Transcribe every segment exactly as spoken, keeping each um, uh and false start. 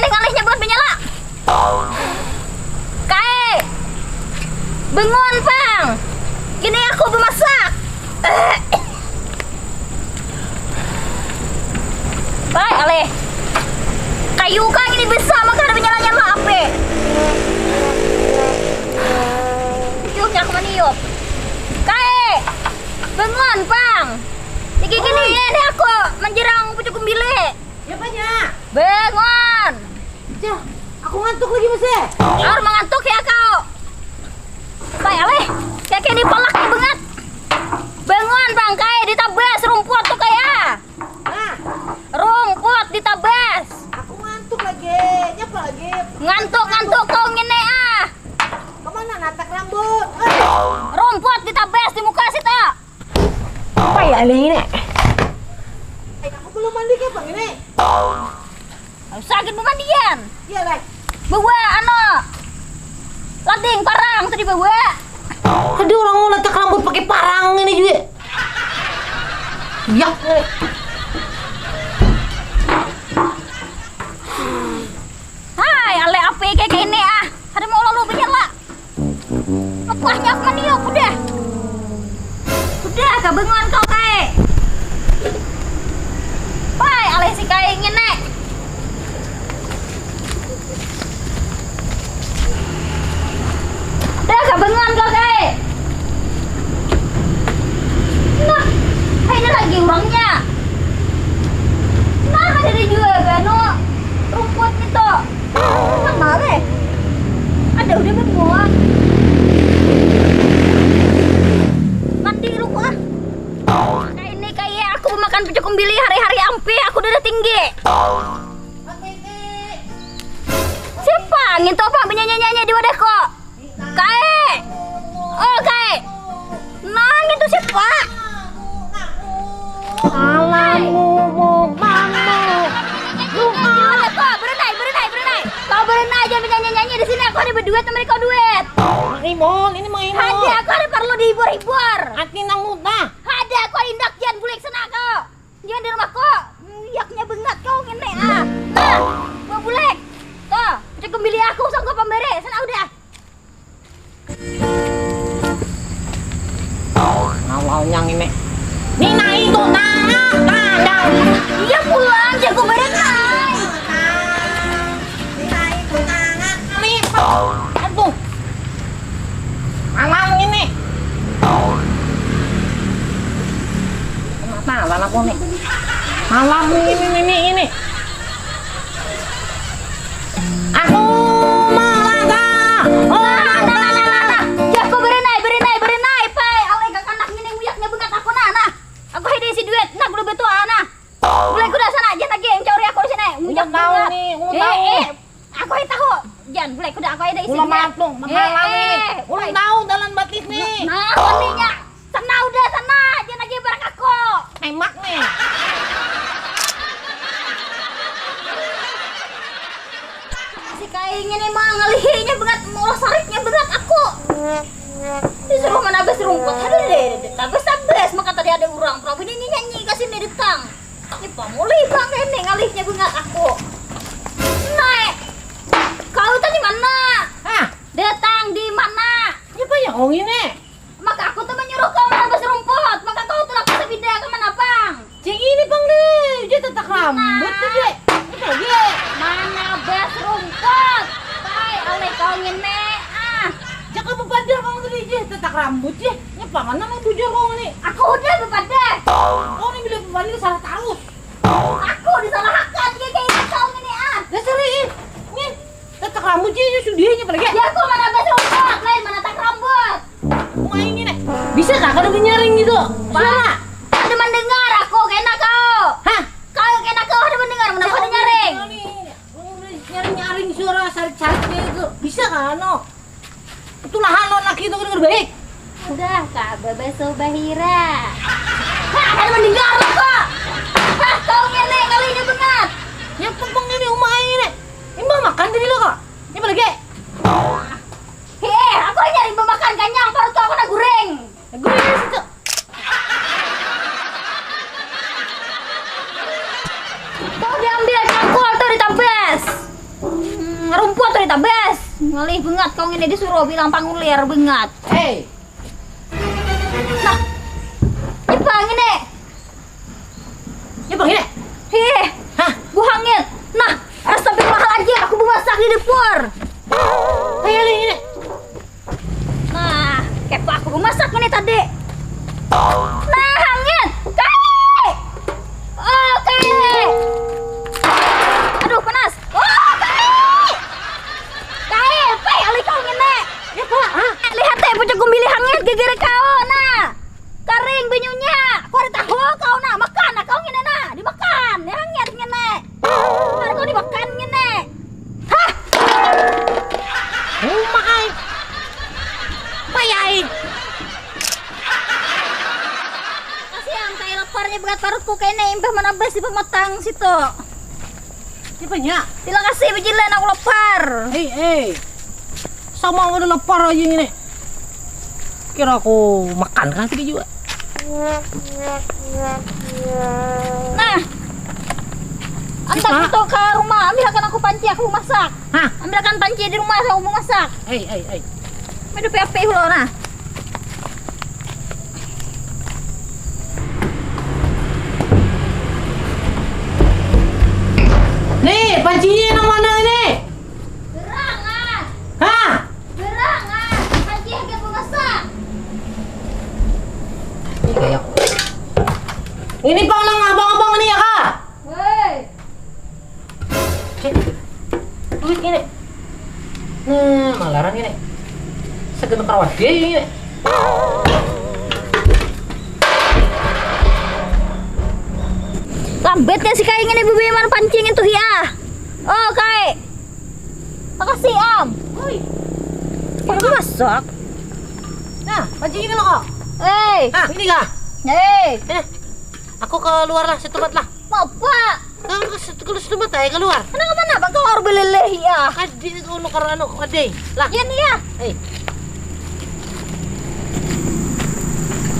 Ngalihnya buat menyala. Kae. Bangun, pang. Kini aku bemasak. Baik, alih. Kayu kang ini besar, maka ada menyala-nyala api. Yuk, aku maniup. Kae. Bangun, pang. Iki kini ini aku menjerang pucuk kumbili. Siapanya? Bangun. Cah, aku ngantuk lagi, Mas, eh. Aur mengantuk ya kau. Baik, alih. Kayak ini palaknya banget. Bangun, pang, kae, ditabas rumput tuh kayak. Nah, rumput ditabas. Aku ngantuk lagi. Nyapa lagi? Ngantuk, ngantuk kau ngini ah. Kemana natak rambut? Eh. Rumput ditabas di muka situ. Apa ya ini? Eh, aku belum mandi kayak apa ini? Usah gin pemandian. Iya, Lek. Bawa anu. Lading parang tadi bawa. Ada orang mau letak rambut pakai parang ini juga. Yak. Hai, ale api kayak ini ah. Ada mau lalu menyala. Lepahnya aku maniup, udah. Udah, kabanguan kau, kae. Wai, alih si kae ngini. Udah, kabanguan kau, kae. Nah, ini lagi urangnya. Nah, ada jua, anu, rumput itu. Nang maleh. Ada udah bangun. Mandi dulu ku ah. Kayak ini kayak aku makan pucuk kumbili hari-hari ampi aku darah tinggi. Siapa ngintu apa benyanyi-nyanyi di wadahku? Kae. Oh, kae. Nang itu siapa? Alah, ngomong mano. Lu kau berenai, berenai, berenai. Kau berenai, jangan nyanyi-nyanyi di sini. Aku ada berduet sama kau duet. Imon, ini mau Imon. Ada, aku ada perlu dihibur-hibur. Hati nang muda. Ada, aku indak jangan bulik sana kau. Jangan di rumahku. Yaknya bengat kau ngene ah. Nah, mau bulik. Tuh, cek kumbili aku sanggup pemberi. Sana udah. Ngawalnya ngini. Nina itu nangak kandang. Iya pulang, jago berenang. Nina itu nangak lipat. Aduh. Malam ngini. Nah, malam aku nih. Malam ngini, ngini, ngini. Aku malangkah. Oh, nah, nah, nah, nah, nah, nah. Jago berenai, berenai, berenai, pai. Alai kakanak ngini nguyaknya bengat aku, nah, nah. Aku hai diisi duit, nah, kudu betua, nah. Mulai kuda sana, aja lagi yang cauri aku di sini. Nguyak tahu banget. Nih, ulun eh, tahu. Eh, aku hai tahu. Jan, mulai kuda aku hai diisi duit. Ulun mampung, eh, mengalami eh, nih. Ulun tahu dalam batis nih. Nah, nah, koninya. Sana udah sana, jangan lagi barang aku. Tembak nih. Si kaingin emang ngalihinya bangat, maulah sariknya bangat aku. Disuruh mana bes rumput, ada deh, tabes tabes, maka tadi ada orang, perahu ini nyanyi ke sini datang. Ini pamulih bang ini ngalihnya bangat aku. Naik, kau tadi mana? Hah? Datang di mana? Siapa yang ong ini? Maka aku tuh menyuruh kau menebas rumput, maka kau tuh laku sabida ke mana pang? Cing ini pang deh, dia tetak rambut tuh dia. Itu dia. Mana bas rumput? Pai, oleh kau ngene ah. Jaka bepadah pang tadi dia tetak rambut dia. Nya pangan nang bujur kau ini. Aku udah bepadah. Kau ini bila bepadah salah tarus. Aku disalahakan dia kayak ini kau ngene ah. Dasar ini. Nih, tetak rambut dia sudah nya pada. Ya aku mana bas rumput, lain mana tak rambut. Wah, ini nih. Bisa kah kada menyaring gitu? Suara. Ada mendengar aku, kena kau. Hah? Kau kena kau ada mendengar, mana ada nyaring? Nyaring-nyaring suara sarik-sarik kayak itu. Bisa kah, no? Itu lahan lo laki itu kan baik. Udah, Kak, babaso bahira. Hah, ada mendengar lo kok. Hah, kau ngene kali ini banget. Yang pempeng ini umai ini. Ini mau makan tadi lo kok. Ini apa lagi? Heh, aku nyari pemakan kanyang, perut aku nak goreng. Goreng di situ. Tuh diambil cangkul tuh ditabas. Abas, ngalih bangat kau ngini disuruh bilang pangulir bangat. Hei. Nah, nyepang ini. Nyepang ini. Heh. Hah? Buhangit. Nah, astagfirullahaladzim, aku bemasak di dapur. Hei, ini. Nah, kepa aku bemasak ini tadi. Nah, hangit. Kai. Oh, kai. Aduh, panas. Oh, kai. Kai, pai alih kau ngini. Ya, Kak, ah. Lihat deh, pucuk gumbili hangit gegere kau, nah. Karing banyunya. Kau ada tahu kau, nah. Makan, nah, kau ngini, nah. Dimakan, ya, hangit ngini. Nah, kau dimakan ngini. Hah? Umai. Pai ai. Kasih yang kayak leparnya berat parutku kayak ini, imbah mana bes di pematang situ. Siapanya? Terima kasih, Bejilan, aku lapar. Hei, hei. Sama udah lapar aja ini. Kira aku makan kan tadi juga. Nah. Antar kita ke rumah, ambilkan aku panci, aku masak. Hah? Ambilkan panci di rumah, aku mau masak. Hei, hei, hei. Ada P P lo, nah. Nih, pancinya yang mana ini? Gerangan. Hah? Gerangan. Panci yang kita masak. Ini kayak ini pang nang abang-abang ini ya, Kak? Woi. Cek. Duit ini. Nah, malaran ini. Segenap rawat dia ini. Lambetnya si Kai ini bebeman pancing itu ya. Oh, Kai. Makasih, Am. Woi. Pada masak. Nah, pancing ini lo kok. Hei. Nah, ini kah? Hei. Eh, aku keluar lah, setempat lah. Mau apa? Kalau ke kalau setempat aja keluar. Kenapa mana bang kau harus beleleh ya? Kadi kau nukar anu kadi. Lah. Iya nih ya. Hei.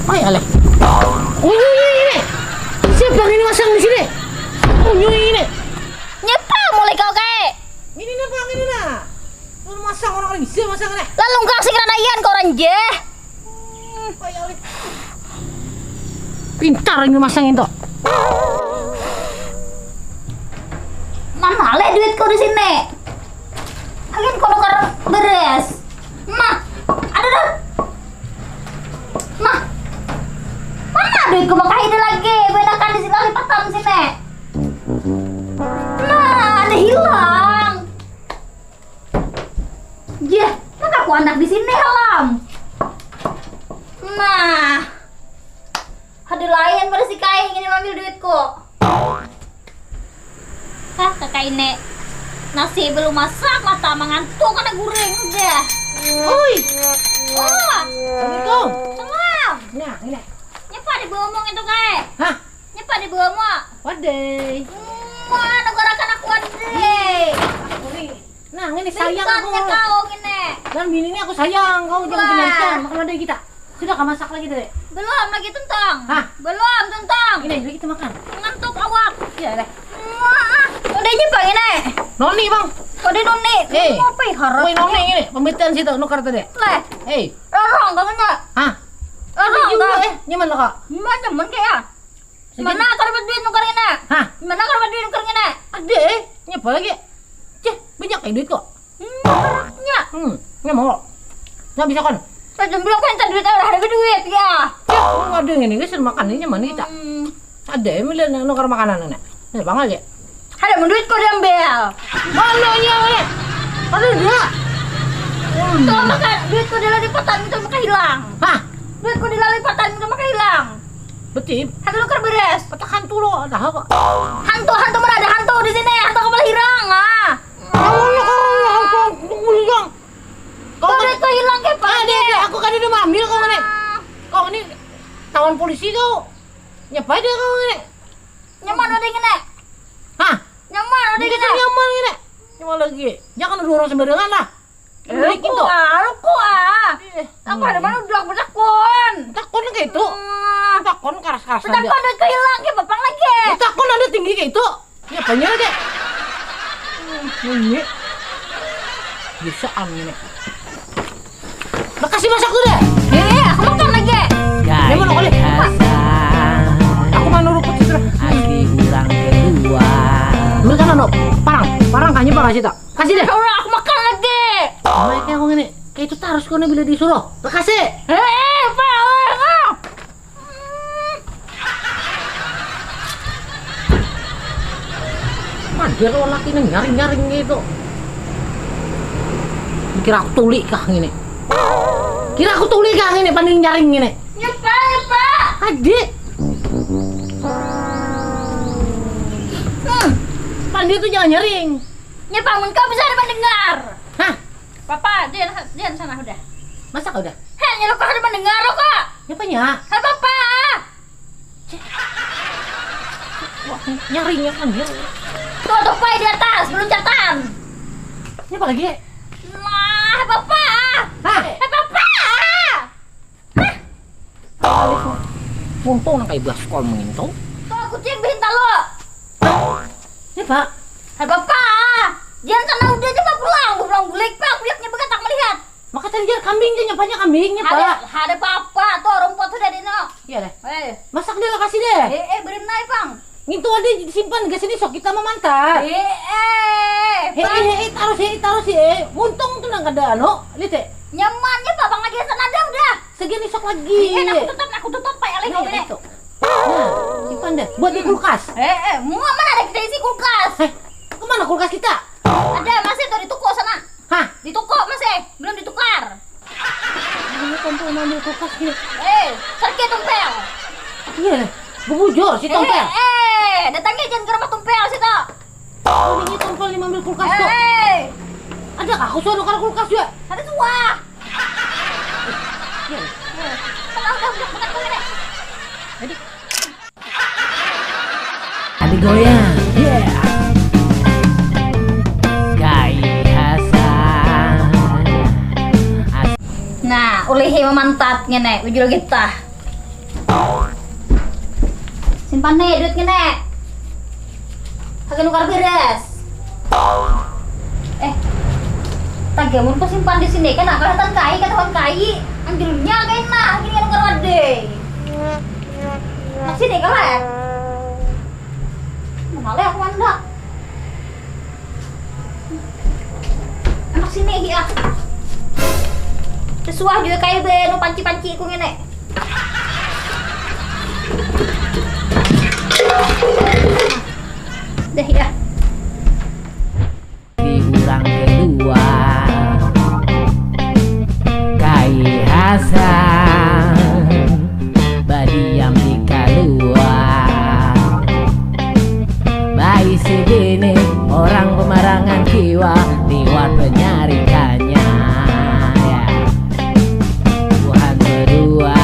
Oi, aleh. Uy, uy, uy, ini. Siapa yang ini masang di sini? Uy, uy, ini. Nyapa mulai kau kayak? Ini napa ini nah? Lu masang orang lain bisa masang nih. Lalu engkau sing ranayan kau ranjeh. Oi, aleh. Pintar ini masang itu. Mana leh duitku di sini? Agen kau nukar beres. Nah, ada dah. Nah, mana duitku maka ada lagi? Benakan di sini lipatan sini. Nah, ada hilang. Jah, maka aku anak di sini halam. Nah, ada lain pada si Kai ini ngambil duitku. Hah, kakak ini. Nasi belum masak, mata mengantuk, kena guring udah. Oi. Oh. Assalamualaikum. Salam. Nah, ini. Nyapa di bawah itu, Kai? Hah? Nyapa di bawah? Wadai. Wah, negarakan aku wadai. Nah, ini sayang aku. Kau ini. Dan bini ini aku sayang, kau jangan tinggalkan. Makan wadai kita. Sudah kau masak lagi tadi? Belum lagi, Tuntang. Hah? Belum, Tuntang. Ini lagi kita makan. Ngantuk awak. Iya deh. Wah, udah aja, Bang, ini. Noni, Bang. Kau di Noni. Eh. Mau apa ya, harap? Woi, Noni ini, pembetian situ, nukar tadi. Leh. Hei. Rorong, Bang, enggak? Hah? Rorong, Bang. Eh, nyaman lo, Kak? Nyaman, nyaman kayak. Mana kau dapat duit nukar ini? Hah? Mana kau dapat duit nukar ini? Ada, eh. Nyapa lagi? Cih, banyak kayak duit kok. Hmm, nya. Hmm, nya mau. Nya bisa kan? Tajam belum kan duit, ada duit ya. Cih, ada yang ini guys, makan ini mana kita? Hmm. Ada yang milih nukar makanan ini. Ini bang aja. Ada menduit kau diambil. Mana nya, eh? Ada dia. Tuh, maka duit kau dalam lipatan itu maka hilang. Hah? Duit kau dalam lipatan itu maka hilang. Betul. Hantu nukar beres. Petak hantu lo, ada apa? Hantu, hantu mana ada hantu di sini? Hantu kepala hirang, ah. Tahu lo kalau hantu, hantu kepala hirang. Kau duit kau hilang kayak apa? Ada, ada. Aku kan udah ambil kau ini. Kau ini tawan polisi kau. Nyapa ada kau ini? Nyaman udah gini. Hah? Nyaman udah gini. Nyaman gini. Nyaman lagi. Jangan nuduh orang sembarangan lah. Balikin tuh. Aku ah. Aku ada mana udah aku takon. Takon kayak itu. Hmm. Takon keras-keras aja. Takon udah kehilang kayak bapang lagi. Takon ada tinggi kayak itu. Ya banyak aja. Hmm, ini. Bisaan ini. Makasih masak tu deh. Eh, aku makan lagi. Dia mana kali? Aku mana rumput itu dah. Asli urang kedua. Berikan anu, parang, parang kanya parang sih tak. Kasih deh. Ya Allah, aku makan lagi. Baiknya aku ini. Kayak itu terus kau bila disuruh. Kasih. Eh, eh, apa? Mager laki ini nyaring-nyaring gitu. Kira aku tuli kah ini? Kira aku tuli kah ini, pandai nyaring ini? Nyepa, nyepa. Adik. Hmm, pandai tuh jangan nyaring. Nyepa, mun kau bisa ada mendengar. Hah? Papa, jangan, jangan sana udah. Masa kau udah? Heh, nyeluk kau ada mendengar kok. Nyepanya? Heh, papa. Wah, nyaringnya kan dia. Tuh, tuh, pai di atas, belum catatan. Ini apa lagi? Nah, papa. Hah? Eh, papa. Hah? Untung nang kayak baskol mengintu. Tuh, aku cek bihin talo. Ini, Pak. Heh, papa. Jangan sana udah aja, Pak, pulang. Pulang bulik, Pak. Buyaknya begatak melihat. Maka tadi jar kambing aja nyapanya kambingnya, Pak. Ada, ada papa tuh rumput sudah dino. Iya deh. Eh. Masak deh lokasi deh. Eh, eh, berenai, Pang. Ngintu ada disimpan ke sini sok kita memantat. Eh, eh, Hei, Pang. Hei, hei, taruh sih, taruh sih. Eh, untung tuh nang kada anu, lihat eh. Nyamannya Pak Bang lagi sana ada udah. Segini sok lagi. Eh, aku tutup, aku tutup Pak Eleng Iya, ini. Itu. Nah, simpan deh. Buat di kulkas. Eh, eh, mau mana ada kita isi kulkas? Eh, kemana kulkas kita? Ada masih tuh di toko sana. Hah? Di toko masih, belum ditukar. Ini kompor ngambil kulkas nih. Eh, serke tumpel. Iya, bubujur si tompel. Eh, eh, datangnya jangan ke rumah tumpel situ. Oh, ini tompel yang ambil kulkas tuh. Eh, Ada kah? Aku suruh nukar kulkas juga. Ada suah. Iya. Kalau udah udah bukan kau ini. Jadi Ada goyang, yeah. Gaya Hasan. As- Nah, ulihi memantat ngene, bujur kita. Simpan nih duit ngene. Pakai nukar beres. Eh, taga mun kau simpan di sini kan, nah, kelihatan kai, ketahuan kai. Ambilnya kain nah, gini nukar wadai. Nah, sini kawan. Mana le aku handak. Anak sini ya. Sesuah juga kayak beno panci-panci ku ngene. Dah ya. Di urang kedua, Kai Hasan badiam di kaluar. Baisi bini orang pemarangan kiwa liwat penyarikannya. Ya. Tuhan berdua,